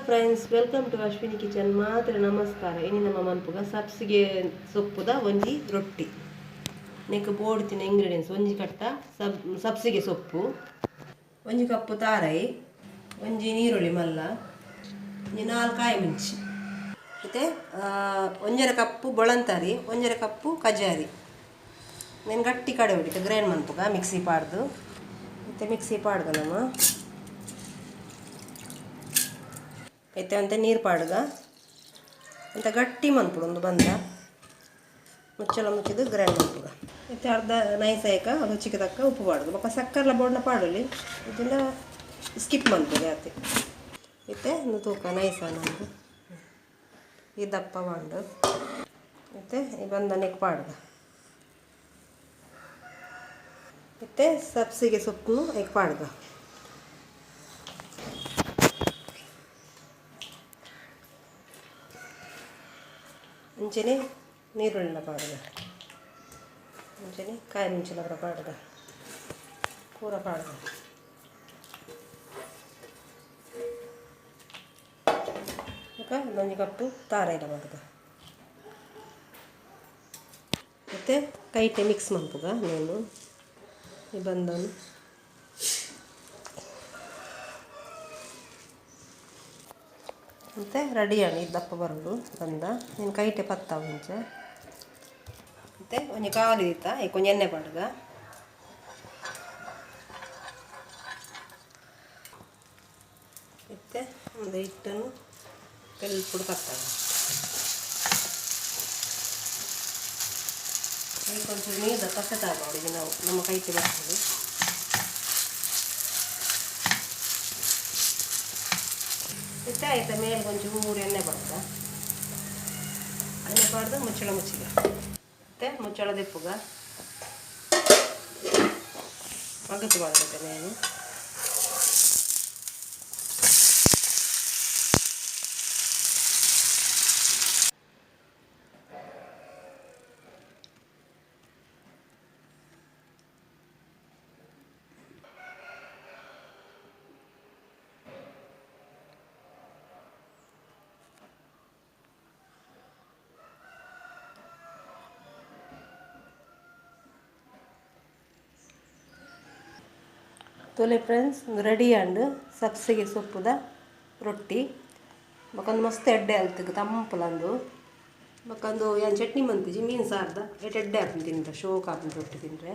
Friends, welcome to Ashwini kitchen. ಮಾತ್ರ ನಮಸ್ಕಾರ. ಇನಿ ನಮ್ಮ ಮನ್ಪುಗ ಸಬ್ಸಿಗೆ ಸೊಪ್ಪುದ ಒಂಜಿ ರೊಟ್ಟಿ. ನೆಕ್ ಬೋಡ್ತಿನ ಇಂಗ್ರೀಡಿಯೆಂಟ್ಸ್: ಒಂಜಿ ಕಟ್ಟ ಸಬ್ಸಿಗೆ ಸೊಪ್ಪು, ಒಂಜಿ ಕಪ್ಪು ತಾರೈ, ಒಂಜಿ ನೀರುಳ್ಳಿ ಮಲ್ಲ, ಒಂಜಿ 4 ಕಾಯಿ ಮುಂಚಿ, ಮತ್ತು 1.5 ಕಪ್ಪು ಬೊಳಂತಾರಿ, 1.5 ಕಪ್ಪು ಕಜಾರಿ. నేను ಗಟ್ಟಿ ಕಡೆ ಹೊಡಿತ ಗ್ರೈಂಡ್ ಮನ್ಪುಗ ಮಿಕ್ಸಿ ಪಾಡ್ದು. ಮತ್ತು ಮಿಕ್ಸಿ ಪಾಡ್ಗ ನಮ್ಮ ಇತ್ತೆ ಅಂತ ನೀರು ಪಾಡ್ಗ ಅಂತ ಗಟ್ಟಿ ಮನ್ಪುಡು ಒಂದು ಬಂದ ಮುಚ್ಚಳ ಮುಚ್ಚಿದ್ದು ಗ್ರೈಂಡ್ ಮನ್ಪುಗ. ಮತ್ತು ಅರ್ಧ ನೈಸ್ ಆಯ್ಕ ರುಚಿಗೆ ತಕ್ಕ ಉಪ್ಪು ಪಾಡುದು. ಬೊಕ್ಕ ಸಕ್ಕರ್ಲ ಬೋಡ್ನ ಪಾಡಲಿ, ಇದೆಲ್ಲ ಸ್ಕಿಪ್ ಮನ್ಪುಗ ಆತೆ. ಇತ್ತೆ ಒಂದು ತೂಕ ನೈಸ ನಮ್ದು ಈ ದಪ್ಪ ಬಾಂಡು. ಮತ್ತು ಈ ಬಂದನೆಕ್ ಪಾಡ್ಗ. ಮತ್ತು ಸಬ್ಸಿಗೆ ಸೊಪ್ಪು ಎಗ್ ಪಾಡ್ಗ. ಅಂಚನೆ ನೀರುಳ್ಳಿನ ಪಾಡ್ಗ, ಅಂಚನೆ ಕಾಯಿ ಮುಂಚಿನ ಪೂರ ಪಾಡ್ಗ, ಪೂರ ಪಾಡ್ಗ. ಬೊಕ ಒಂಜಿ ಕಪ್ಪು ತಾರಾಯಿಲ ಪಾಡ್ಗ. ಮತ್ತು ಕೈಟೆ ಮಿಕ್ಸ್ ಮನ್ಪುಗ నేను ಈ ಬಂದನು. ಮತ್ತು ರೆಡಿಯಾಣಿ ದಪ್ಪ ಬರೋದು ಬಂದ ನೀನು ಕೈಟೆ ಪತ್ತ ಮುಂಚೆ. ಮತ್ತು ಒಂಜಿ ಕಾವಲಿ ಇತ್ತ ಈ ಕೊಂಚ ಎಣ್ಣೆ ಪಾಡ್ಗ. ಮತ್ತು ಒಂದು ಹಿಟ್ಟನ್ನು ತೆಲ್ಪುಡು ಪತ್ತಾಗ ಒಂಚೂರು ನೀರು ಪಸೆ ತಗೊಳ್ಳಿ, ನಾವು ನಮ್ಮ ಕೈಗೆ ಬರ್ತದೆ. ಮತ್ತೆ ಆಯ್ತಾ ಮೇಲೆ ಒಂಚೂರು ಎಣ್ಣೆ ಪಾಡ್ದ, ಎಣ್ಣೆ ಪಾಡ್ದು ಮುಚ್ಚಳ ಮುಚ್ಚಿಗ. ಮತ್ತು ಮುಚ್ಚಳ ದೆಪ್ಪುಗ ಮಗತ್ತು ಮಾಡಬೇಕು ನಾನು. ತೊಲೆ ಫ್ರೆಂಡ್ಸ್, ರೆಡಿ ಆಂಡ್ ಸಬ್ಸಿಗೆ ಸೊಪ್ಪುದ ರೊಟ್ಟಿ. ಬೊಕೊಂದು ಮಸ್ತ್ ಎಡ್ಡೆ ಅಲ್ತಗ್ ತಂಪುಲಂದು. ಬೊಕೊಂದು ಯಾನ್ ಚಟ್ನಿ ಮಂತಿಜಿ ಮೀನು ಸಾರ್ದ ಏಟ್ ಎಡ್ಡೆ ಆಪುಂಡು ತಿಂದ್ರೆ, ಶೋಕ್ ಆಪುಂಡು ರೊಟ್ಟಿ ತಿಂದರೆ.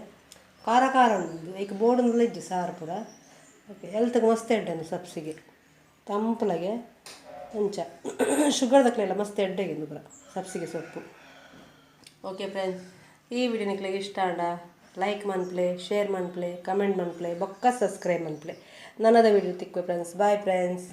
ಖಾರ ಖಾರ ಉಂಡು ಐಕ್ ಬೋಡುಂದುಲ ಇಜ್ಜಿ ಸಾರು ಪೂರ. ಓಕೆ, ಹೆಲ್ತ್ಗೆ ಮಸ್ತ್ ಎಡ್ಡೆ ಉಂದು ಸಬ್ಸಿಗೆ ತಂಪುಲಗೆ. ಅಂಚ ಶುಗರ್ ದಕ್ಲೆಲ್ಲ ಮಸ್ತ್ ಎಡ್ಡೆಗೆ ಪೂರ ಸಬ್ಸಿಗೆ ಸೊಪ್ಪು. ಓಕೆ ಫ್ರೆಂಡ್ಸ್, ಈ ವಿಡಿಯೋ ನಿಕ್ಲೆಗ್ ಇಷ್ಟ ಆಂಡ ಲೈಕ್ ಮನ್ಪ್ಲೆ, ಶೇರ್ ಮನ್ಪ್ಲೆ, ಕಮೆಂಟ್ ಮನ್ಪ್ಲೆ, ಬೊಕ್ಕ ಸಬ್ಸ್ಕ್ರೈಬ್ ಮನ್ಪ್ಲೆ. ನನ್ನದ ವಿಡಿಯೋ ತಿಕ್ಕು ಫ್ರೆಂಡ್ಸ್. Bye friends.